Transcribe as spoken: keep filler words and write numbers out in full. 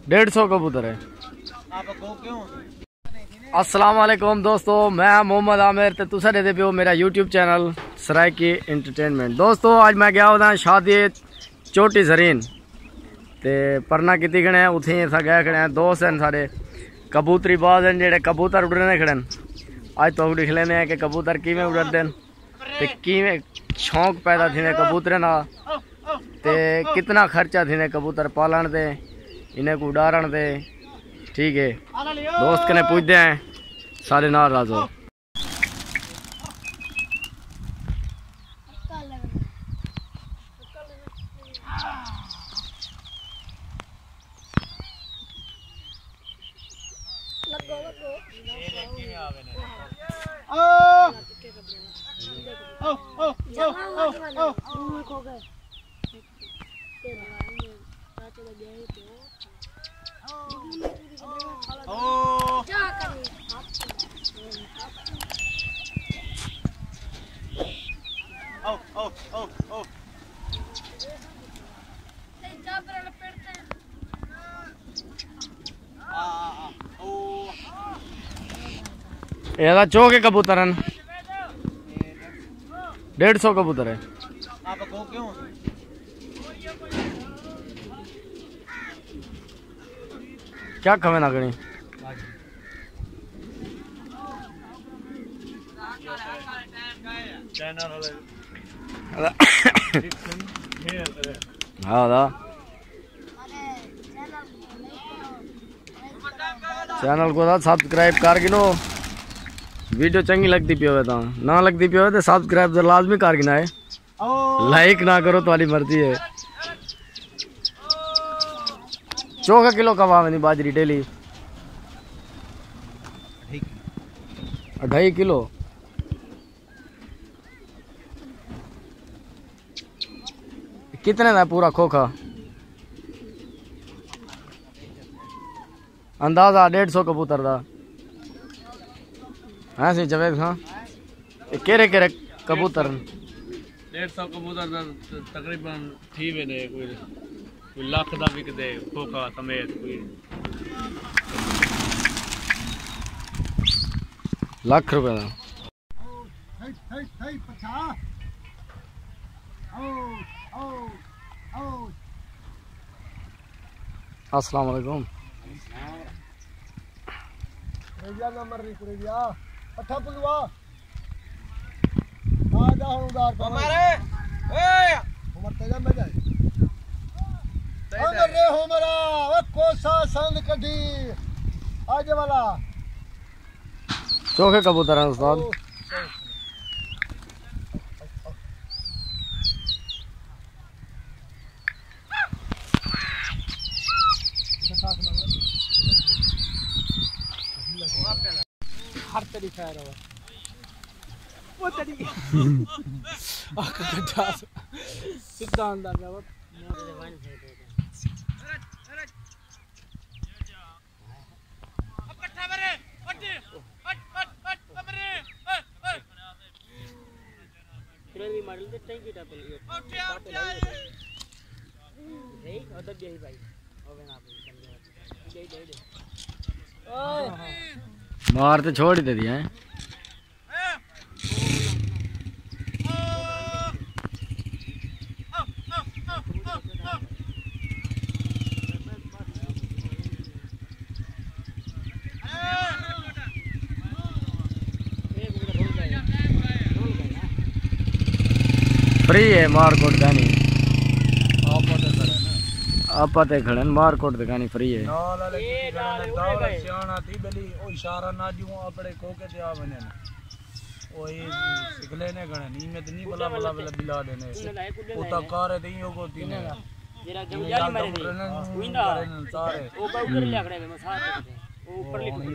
ڈیڑھ سو کبوتر ہے۔ السلام علیکم دوستو، میں محمد عامر تے تساں ݙیہدے پیو میرا یوٹیوب چینل سرائیکی انٹرٹینمنٹ۔ دوستو، اڄ میں ڳیا ہونداں شادی چوٹی زرین تے پرنا کیتی کھڑے ہیں، اتھیں اساں ڳئے کھڑے ہیں، دوست ہیں سارے، کبوتری باز ہیں جیڑھے کبوتر اݙریندے کھڑے ہیں۔ اڄ تہاکوں ݙکھلیندے ہیں کہ کبوتر کیویں اݙردے ہیں تے کیویں شوق پیدا تھیندے کبوتریں دا تے کتنا خرچہ تھیندے کبوتر پالݨ تے انہیں کوں اݙارݨ تے۔ ٹھیک ہے، دوست کنے پوچھدے ہیں، سارے نال راضو۔ اے دا چوک کبوتر ہیں، ڈیڑھ سو کبوتر ہے۔ کیا کھوے نہ کھڑی؟ ہاں دا۔ چینل کو دا سبسکرائب کر گھنو۔ ویڈیو چنگی لگدی پئی ہووے تاں، نہ لگدی پئی ہووے تے سبسکرائب تے لازمی کر گھنائے۔ لائک نہ کرو، تہاݙی مرضی ہے۔ چوکھا کلو کوا ویندی باجری ڈیلی؟ اڈھائی کلو۔ کتنے دا پورا کھوکھا؟ اندازہ ڈیڑھ سو کبوتر دا۔ ہاں سی جاوید خان، اے کیڑھے کیڑھے کبوتر ہن؟ ڈیڑھ سو کبوتر دا تقریباً تھی ویندے، کوئی، کوئی لکھ دا وکدے، کھوکھا سمیت کوئی۔ لکھ روپے دا۔ السلام علیکم۔ کریبیا نمبر نہیں، کریبیا۔ پٹھا پلوا۔ آ جا ہن ادھار پر۔ عمر، اے! عمر تیرا میں جائے۔ تیرا۔ عمر رے عمرا، او کوسا سند کڈھی۔ آ جے والا۔ چوکھے کبوتر ہیں استاد۔ ہر تیری خیر ہو۔ وہ تیری۔ آکھ کٹھا۔ سیدھا اندر جاؤ۔ مار تے چھوڑ ہی دے دیا ہے۔ فری ہے مارکوٹ کانی۔ آپا تے کھڑے نا۔ آپا تے کھڑے نا، مارکوٹ تے کانی فری ہے۔ نال والے کسی کھڑے نے، داور سیاݨا تھی بلی، او اشارہ نہ ݙیوں، اپݨے کھوکے تے آ ونڄن۔ او اے سکھلے نے کھڑے، نی میں تے نی بلا بلا بلا بلا ݙینے۔ او تاں کارے تے ایہو کوتی نے۔ جیڑھا جنگلی مارے دے، او ایندا۔ سارے۔ او اوپر لکھ دے۔ او اوپر لکھ دے۔